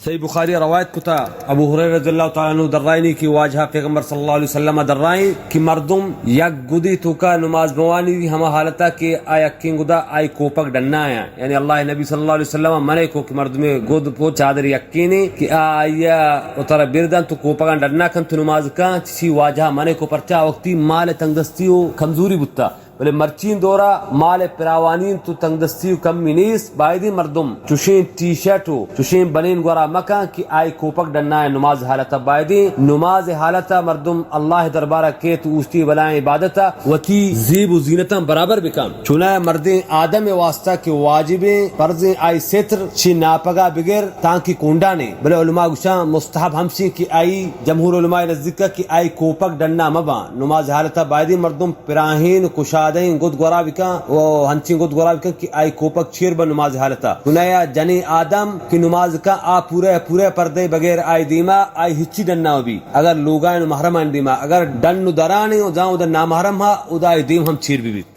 صحیح بخاری روایت کتا، ابو ہریرہ رضی اللہ تعالی عنہ درائینی کہ واجہ پیغمبر صلی اللہ علیہ وسلم درائیں کہ مردم یک گدی توکا نماز بوانی ہما حالتا کہ آ یکیں گدا آئی کوپگ ڈنا آیا، یعنی اللہ نبی صلی اللہ علیہ وسلم منع کو کہ مردم گد پو چادر یکینے کہ آ آیا اترا بردن تو کوپگان ڈنا کن تو نماز کن، چی واجہ منع کو پرچا وقتی مال تنگدستی و کمزوری بوتا۔ بلے مرچین دورا مال پراوانی انت و تنگدستی و کمی نیست، بایدیں مردم چوشیں ٹی شرٹ و چوشیں بنین گورا مکن کہ آئی کوپگ ڈنا نماز حالتا۔ بایدیں نماز حالتا مردم اللہ دربارا کیت و اوشتی بلائیں عبادتا وتی زیب و زینتاں برابر بکن۔ چونایا مردیں آدم واسطہ کہ واجبیں فرضیں آئی ستر چی ناپگا بگر تانکی کونڈانے، بلے علماء گوشاں مستحب ہمشی کہ آئی جمہور علماء نزدیکا کہ آئی کوپگ ڈنا مباں۔ نماز حالتا بایدیں مردم پراہیں و کشادہیں گد گورا بکن و ہنچیں گد گورا بکن کہ آئی کوپگ چیر بہ نماز حالتا۔ گنایا جنیں آدم کہ نماز کن آ پورہ پورہ پردے بغیر آئی دیما آئی ہچی ڈنا بی۔ اگر لوگائیں و محرمائیں دیما، اگر ڈن و درانیں و زاں و در نامحرم ہا، ادا آئی دیم ہم چیر بی بیت۔